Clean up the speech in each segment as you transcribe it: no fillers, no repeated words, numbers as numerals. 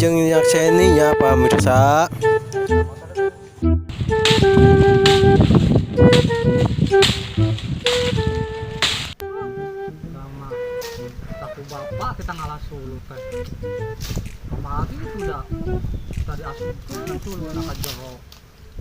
Wilujeng nyakseni nya pamirsa. Sama saku bapak kita ngalah suluh teh. Kamari itu dah tadi asupkeun suluna ka jero.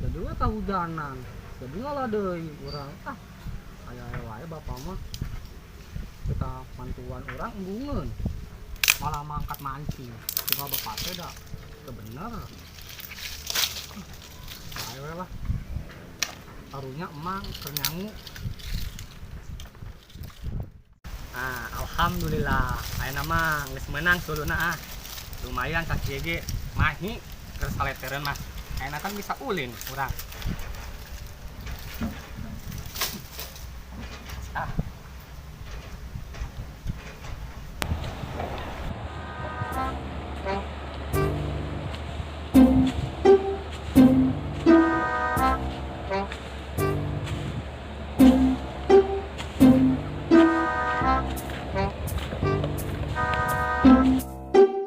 Jadi we kahujanan. Jadi ngalah deui urang. Ah, aya wae bapak mah. Kita mantuan urang embungeun. Malah mangkat mancing. Cuma bapak teh dah teu bener. Ayo we lah. Karunya emang keur nyangu. Ah, alhamdulillah. Ayeuna mah geus meunang suluna ah. Lumayan sakieu ge mahi keur saletereun mah. Ayeuna kan bisa ulin urang. Ah.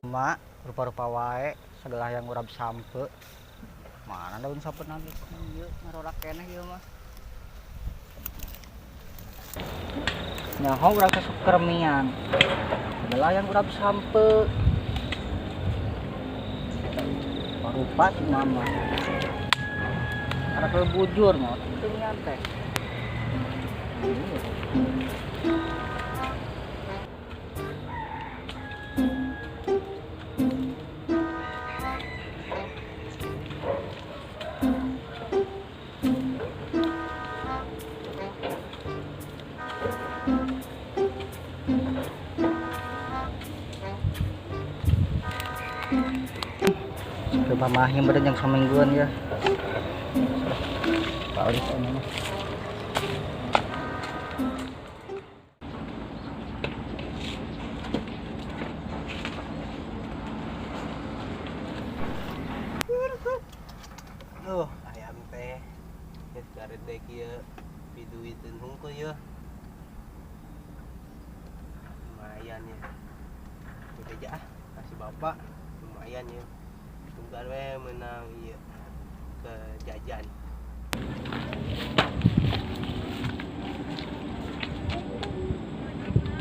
Mak, rupa-rupa wae segala yang urap sampe. Mana daun sampe nagi ieu ngarorak keneh ieu mah. Nyaho urang teh sok keremian. Segala yang urap sampe. Rupa si mama. Ada kalau bujur mah keremian teh. Sampai mamahnya badan yang semingguan ya. Pak Olis ini mah. Duh, ayam teh. Geus karet deui kieu piduiteun hungkul yeuh. Lumayan ya. Bebeja ah kasih bapak lumayan ya. Tunggal we menang ieu ke jajan.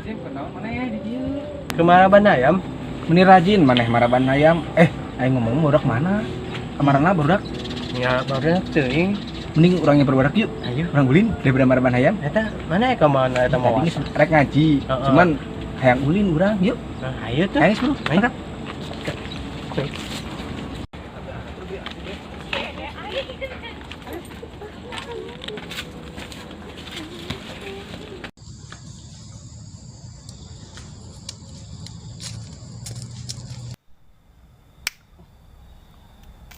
Sim, kunaon maneh di dieu? Ke maraban ayam? Meni rajin maneh maraban ayam. Aing ngomong budak mana? Kamarana budak? Ya, barudak teuing. Mending urang nyamper budak yuk. Ayo. Urang ulin daripada maraban hayam. Eta mana ya ka mana eta mau? Tadi geus rek ngaji, Heeh. cuman hayang ulin urang yuk. Nah, ayo tuh. Ayo, bro. Ayo. Angkat.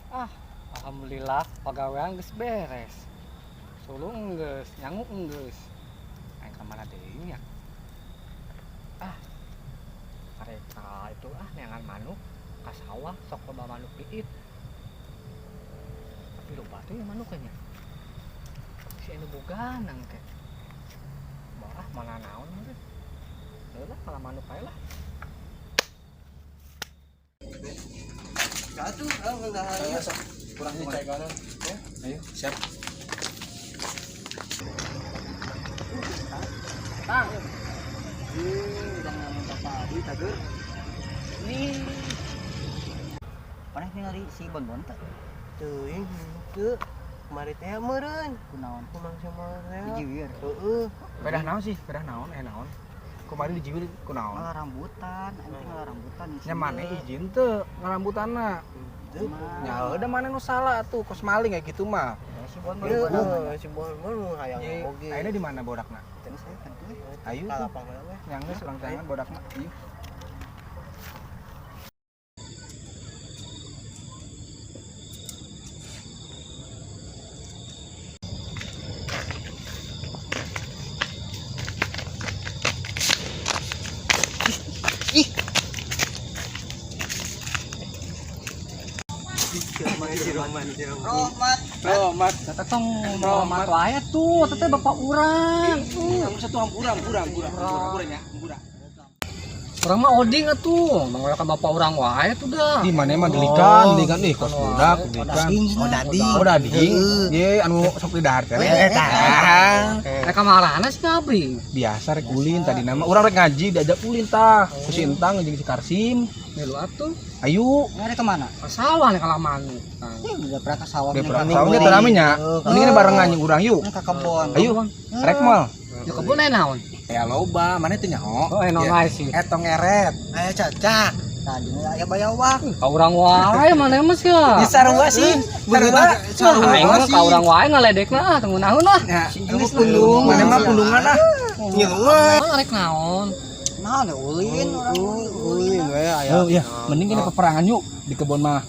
Ah, alhamdulillah pagawean geus beres. Suluh enggeus, nyangu enggeus. Aing ka mana deui nya? Ah. Kareka itu ah neangan manuk ka sawah sok loba manuk piit. Tapi loba tuh ya manuk nya. Si anu boga nang teh. Bah, mana naon meureun. Heuh lah, malah manuk bae lah. Satu, ah enggak Ayo, sok. Kurang cek kanan. Ayo, siap. Tang. Ih, urang ngomong bapak di tagur. Nih. Maneh ningali si Bonbon teh? Teuing henteu. Kemari teh meureun. Kunaon? Kumang sama teh. Dijiwir. Heeh. Pedah naon sih? Pedah naon? Naon? Kemarin dijiwir kunaon? Ngalah rambutan, aing teh ngalah rambutan. Nya maneh izin teu ngarambutanna? Teu. Nya udah maneh nu salah atuh, kos maling kayak gitu mah. Ya, si Bonbon Heeh, mana? si Bonbon nu hayang Ye, oge. ayeuna di mana bodakna? Teu saya kan tuh. Ayo Ka tuh. lapang heula we. Yang geus urang tangan bodakna. Ieu. Si Roman, si Roman. Rohmat. Rohmat. Tete tong Rohmat wae tuh, tete bapak urang. Satu hampura, hampura, hampura, hampura, hampura nya, hampura. Urang mah oding atuh, mangoyakan bapak urang wae tuh dah. Di mana emang delikan, delikan ih kos budak, delikan. Oh dading. Oh dading. Ye anu sok di dahar teh. Rek kamarana sih ngabring. Biasa rek ulin tadi nama urang rek ngaji diajak ulin tah. Ku si Entang jeung si Karsim. Milu atuh. Ayo, Ngare kemana? Ka sawah nih kalah manuk. Ih, udah pernah ke sawah. Deh sawahnya teu rame nya. Mending barengan jeung urang yuk. Ke kebon. Ayo, rek moal. Di kebun aya naon? Ya loba, mana teu nyaho. Oh, enak wae sih. Etong eret. Ayo cacak. Tadi aya bayawak. Ka urang wae mana mah sih ya. Sarua sih. Sarua. Aing mah ka urang wae ngaledekna ah teu ngeunaheun lah. Ya, pundung. Mana mah pundungan ah. Ah, rek naon? Naon ya ulin urang Ulin we aya. Oh iya, mending kita peperangan yuk di kebun mah.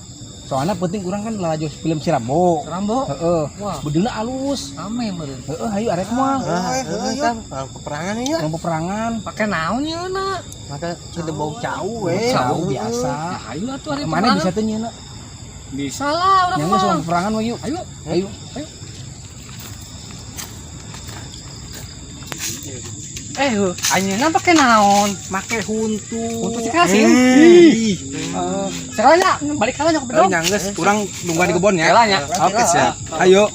Soalnya penting urang kan lalajo film si Rambo. Rambo. Heeh. Wah, Bedulna alus. rame meureun. Heeh, ayo arek moal. Heeh, kan peperangan ieu. Urang peperangan. Pake naon ieu na? Maka sudah bau cau we. Cau biasa. Ya, ayo atuh ari Mana bisa teh nyeuna? Bisa lah urang Yang mah. soal peperangan mah yuk. Ayo. Ayo. Ayo. Eh, heuh, anjeunna pake naon? Make huntu. Untuk si kasih. Sekarang ya, balik kalah nya ke Oh, bedong. nyangges, urang nungguan di kebon ya. Kalah nya. Oke, siap. Ayo.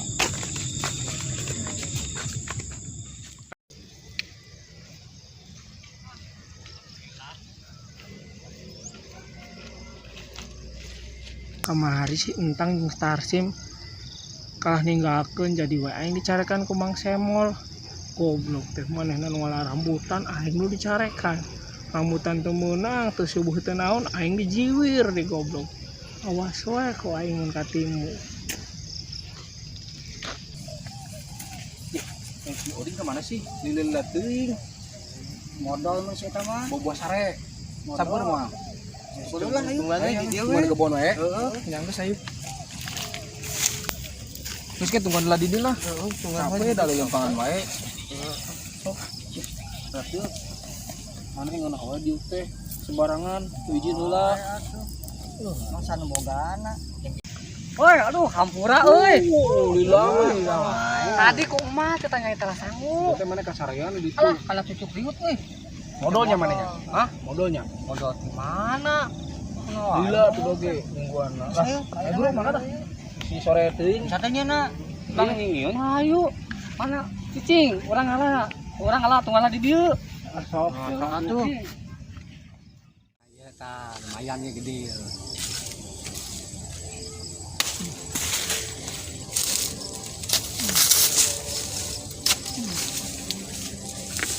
Kamari si Entang jeung Tarsim kalah ninggalkeun jadi wae aing dicarekan ku Mang Semol. Goblok teh manehna nu ngala rambutan aing nu dicarekan. Rambutan teu meunang teu subuh teu naon aing dijiwir di goblok. Awas wae ku aing mun katimu. Si Oding kemana sih? Lilin teuing. Modal mun si eta mah. Boboa sare. Sabar moal. Boleh lah ayo. Ayo, Di dia tungguan we. di kebon we. Heeh, nyangges ayo. Terus kita tungguan lah di dieu lah. Heeh, tungguan Capek dah yang pangan wae. Sok. Mana yang ngeunah wae diuk teh sembarangan, teu izin heula. Masa nu bogana. Woi, aduh, hampura euy. Oh, lila. Tadi ku emak kita nyai telah sanggup. Teh mana kasarean di ditu. Alah, kana cucuk riut euy. Modalnya mana nya? Hah? Modalnya. Modal di mana? Lila tuh doge nungguan lah. Ayo bro, mana dah? Si sore teuing. Satenya na. Bang nyieun hayu. Mana cicing, urang ngalah. Urang ngalah tunggal di dieu. Sok. Atuh. Iya tah, lumayan ya gede.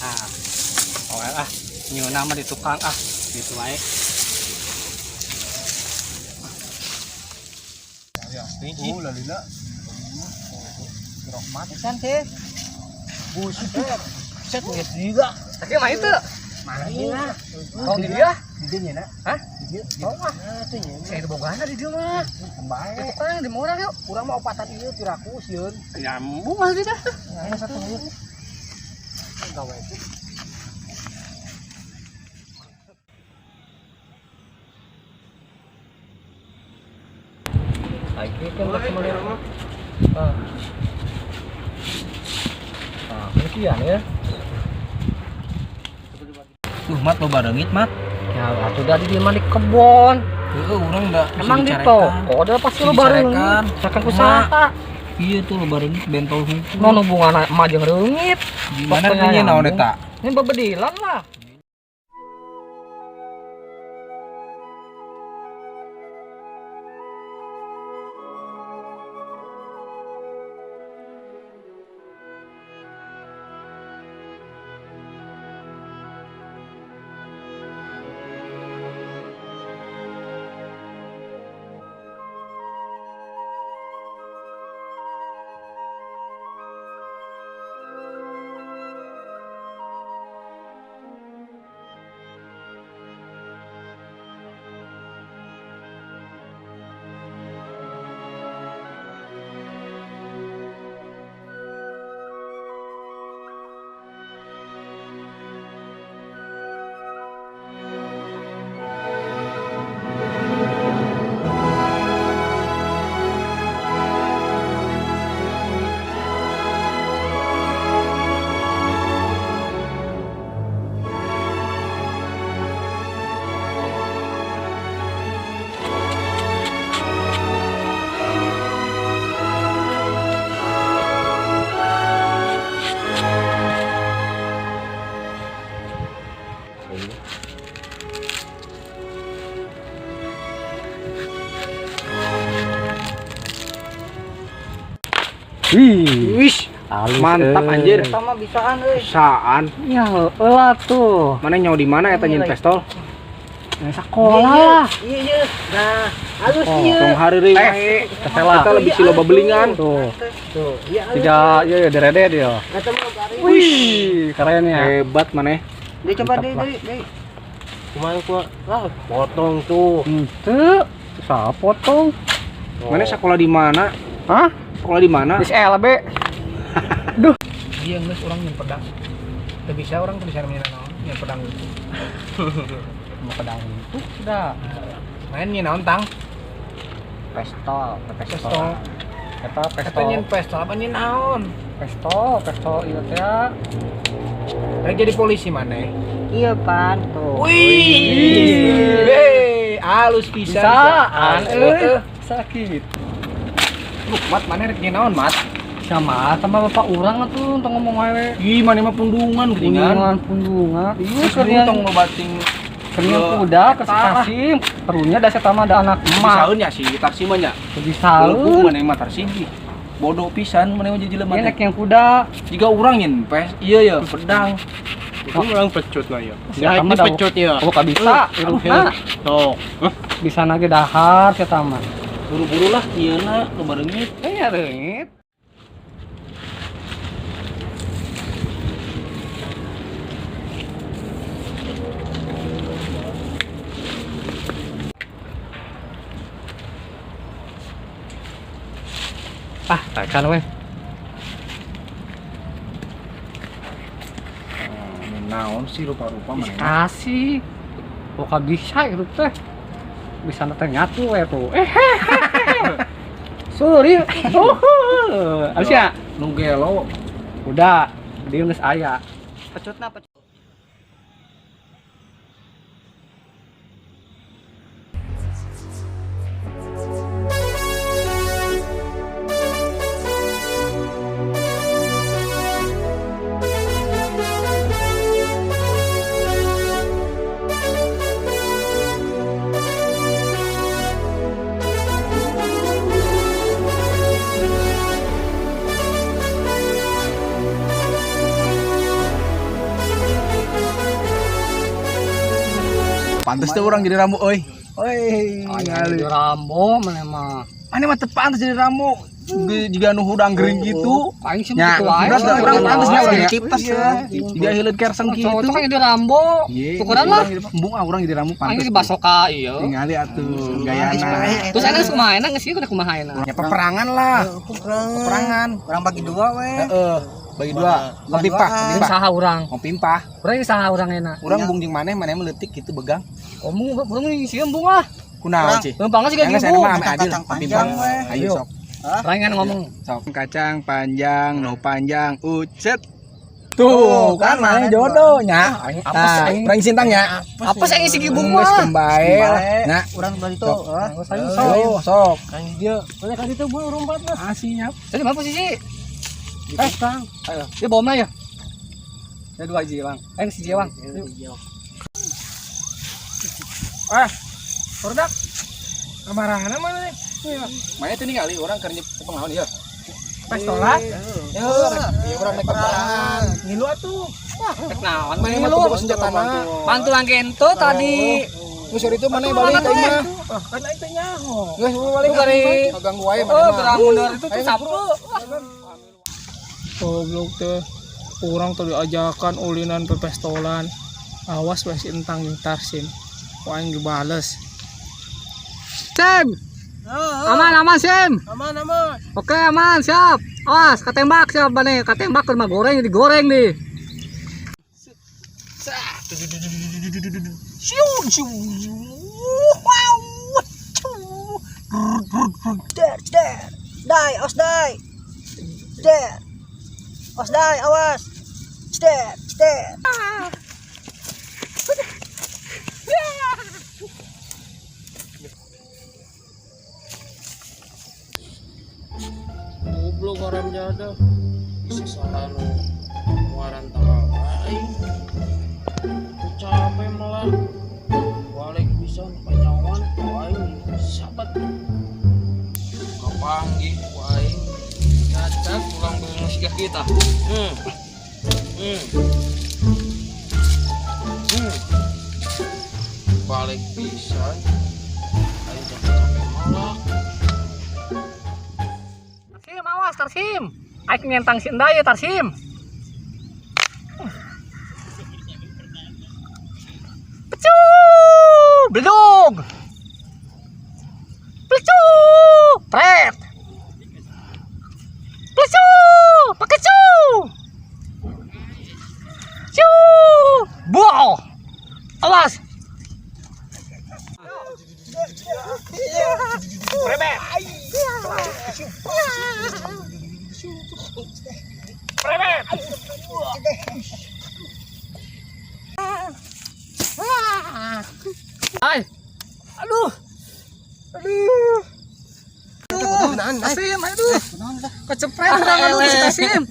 Ah. Oh ah, nyieun mah di tukang ah, gitu wae. Oh, lah lila. Pisan teh. Buset. Set geus lila. Tapi mah itu. Mana ieu? Tong di dieu? Di dieu nya, Hah? Di dieu. Tong ah. Saya itu bogana di dieu mah. Bae. Di tukang di murah yuk. Urang mah opatan ieu piraku sieun. Nyambung mah sih dah. Ayo satu ieu. Gawe. Lagi kan kemarin. Ah. Ah, demikian ya. Mat loba reungit, Mat. Ya, atuh dari dia mah di kebon. Heeh, urang da Emang di toko ada pasti lo bareng. Carekan ku saha? Iya tuh loba reungit bentol hungkul. Non hubungan emak jeung reungit. Gimana nya naon eta? Ini bebedilan lah. Wih, Wih, halus, mantap euy. anjir. Sama bisaan euy. Bisaan. Ya heueuh tuh. Mana nyawa di mana eta nyin pistol? Yang sekolah. Iya iya. Nah, halus Oh, iya. Tong hareureuy wae. Kesela. Eta lebih si loba belingan. Tuh. Tuh, iya halus. Tiga, iya iya derede dia. Eta mah garing. Wih, keren ya. Hebat maneh. Dia coba Mantap deh, lah. deh, deh. Kumaha kumaha. Lah, potong tuh. Henteu, saha potong? Mana sekolah di mana? Hah? Sekolah di mana? Di SLB. Iya geus urang nyen pedang. Teu bisa urang teu bisa nyen naon, nyen pedang gitu. Mau pedang itu sudah. Main nyen naon tang? Pestol, Pestol. Eta Eta pestol. nyen pestol apa nyen naon? Pestol, pestol ieu teh. Ya. Rek jadi polisi maneh. Iya, Pan. Tuh. Wih. Hei, halus pisan. Bisaan euy. Heeh. Sakit. Duh, mat maneh rek nyen naon, Mat? Sama sama bapak urang atuh tong ngomong wae. Ih, maneh mah pundungan geuningan. Pundungan, pundungan. Iya, Terus kerjaan tong loba ting kerjaan kuda ke Kasim. Perlunya da saya mah ada anak emak. Bisaeun nya si Tarsi mah nya. Bisaeun. Walaupun maneh mah Tarsi ih, bodoh pisan maneh mah jadi jelema Iya teh. nek yang kuda. Jika urang nyen pes, iya ya, pedang. Itu orang pecut lah ya. Siapa Ini mah dah- pecut ya. Oh, gak bisa. Hirupna. Tuh. Bisa nage dahar saya mah. Buru-buru lah nyieuna loba reungit. Eh ya reungit. Ah, tekan weh. Naon sih rupa-rupa maneh. Kasih. Bukan bisa itu teh. Bisa teh nyatu we tuh. Eh. Sorry. Oh. Harusnya Nu gelo. udah dia geus aya. Pecutna pecut. Pantes teh urang jadi Rambo euy. Euy, Jadi Rambo mana mah. Maneh mah teu pantes jadi Rambo. Jiga nu hudang gering gitu. Aing sih Nya, gitu wae. berat dah, urang pantes nya urang ya. Tipes ya. Jiga hileut kerseng kitu. Cocok kan jadi Rambo. Iya, Tukeran lah. urang jadi- Embung ah urang jadi Rambo Aing pantes. di basoka iya. Tingali atuh gayana. Terus aing geus kumaha enak geus ieu kudu kumaha enak. Ya peperangan lah. Peperangan. Orang bagi dua we. Heeh. Bagi dua. Pimpah, Ini pimpah. saha urang. Mau pimpah. Urang ini saha urang enak. Urang bung jeung maneh, maneh mah leutik gitu begang. Omong urang ini sieun bung ah. Kunaon sih? Lempangna sih Yang gak saya bung. mah ame adil, Kacang pimpah. panjang, weh. Ayo sok. Urang kan ngomong. Sok kacang panjang, nu panjang, ucet. Tuh, kan maneh jodoh nya. Aing apa sih Nah, aing? urang sintang nya. Apa sih aing si Gibung Geus mah? kembae lah. Nya. Urang dari itu. Geus aing sok. Ayo sok. Kan dia, mana kan itu bu rumpat lah. Asinya. Jadi mana posisi? Di tukang. Ayo, dia bom ya. Ya dua aja, Bang. Aing si Bang. Ah, produk. Kemarahan mana nih? Mana teh ningali urang keur pengaon ieu. Pistolan? Ya, urang naik peperangan. Ngilu atuh. Rek naon? Maneh mah Ngilu. tuh boga senjatana. Bantu langgen tuh tadi. Geus itu maneh balik ka imah. Ah, kan aing teh nyaho. Geus balik Tuh, dari ganggu wae maneh Oh, mah. gerang mundur itu tuh sapu. Goblok teh. Urang teh diajakan ulinan pepestolan. Awas we si entang jeung Tarsim. Ku aing dibales. Sem. Aman, aman, Sem. Aman aman. Oke, aman, siap. Awas, ketembak siap bane. Ketembak ke rumah goreng digoreng nih. Der, der. Dai, os dai. Der. Os dai, awas. Der, der. Goblok haram jadah. Bisa salah nu waran tanggal aing. Ku capek malah. Balik bisa panyawan ku aing sabat. Kapanggih ku aing. Cacat pulang beli kita. Balik pisan. Ayo jangan sampai malak. Tarsim, awas Tarsim. Aing nyentang si Enday ya, Tarsim. Pecu, beledog. Pecu, pret. Pecu, pakecu. Cu, buah. Awas. Prebet. Prebet. Ay. Aduh. Aduh. Asim, aduh. Kecepret urang, aduh, si Asim.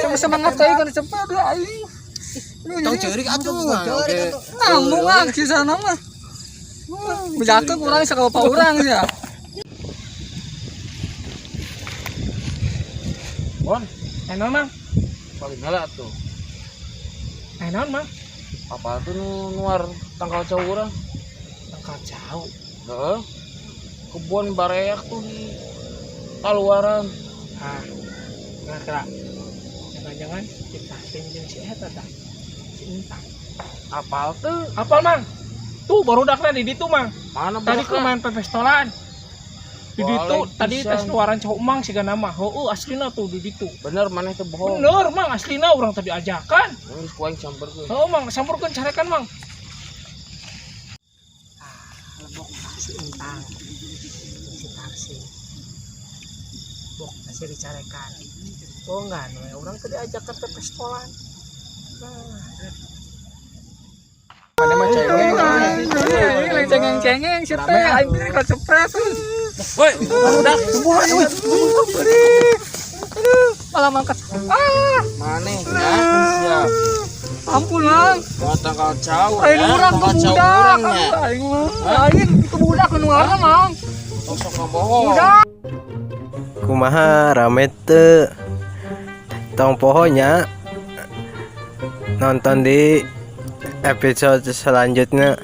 Sama semangat tadi kan kecepret, aduh aing. Aduh, Tong ceurik atuh. Oke. Ngambung ah si sana mah. Bejakeun urang sakapa urang sia. Bon, Eh, naon, Mang? paling heula tuh. Eh, naon, Mang? Apa tuh nu nuar tangkal cau urang? Tangkal cau. Heeh. Kebun bareak tuh di kaluaran. Ah, kira-kira jangan-jangan si Taslim jeung si eta tah. Si Entang. Apal tuh? Apal, Mang? Tuh barudakna di ditu, Mang. Mana Tadi ku budakna? main pepestolan. Di ditu Balik tadi pisan. tes luaran cowok Mang siga nama. Heueuh, aslina tuh di ditu. Bener maneh teh bohong. Bener, Mang, aslina urang tadi ajakan. Geus ku aing samperkeun. Heueuh, Mang, samperkeun carekan, Mang. Ah, lebok si Entang. Si Tarsi. Bok masih dicarekan. Oh enggak, no, orang tadi ajakan pepestolan. Nah, Maneh mah cewek. Ini cengeng-cengeng si teh aing teh kecepret. Woi, budak. Aduh, malah mangkat. Ah, Maneh ya. Siap. ampun, Mang. Mau tangkal cau. Aing ya. urang ke Tangkal cau budak. urangnya. Aing mah. Aing itu budak nu ngaranna, Mang. Tong sok ngabohong. Budak. Kumaha rame teu? Tong poho nya nonton di episode selanjutnya.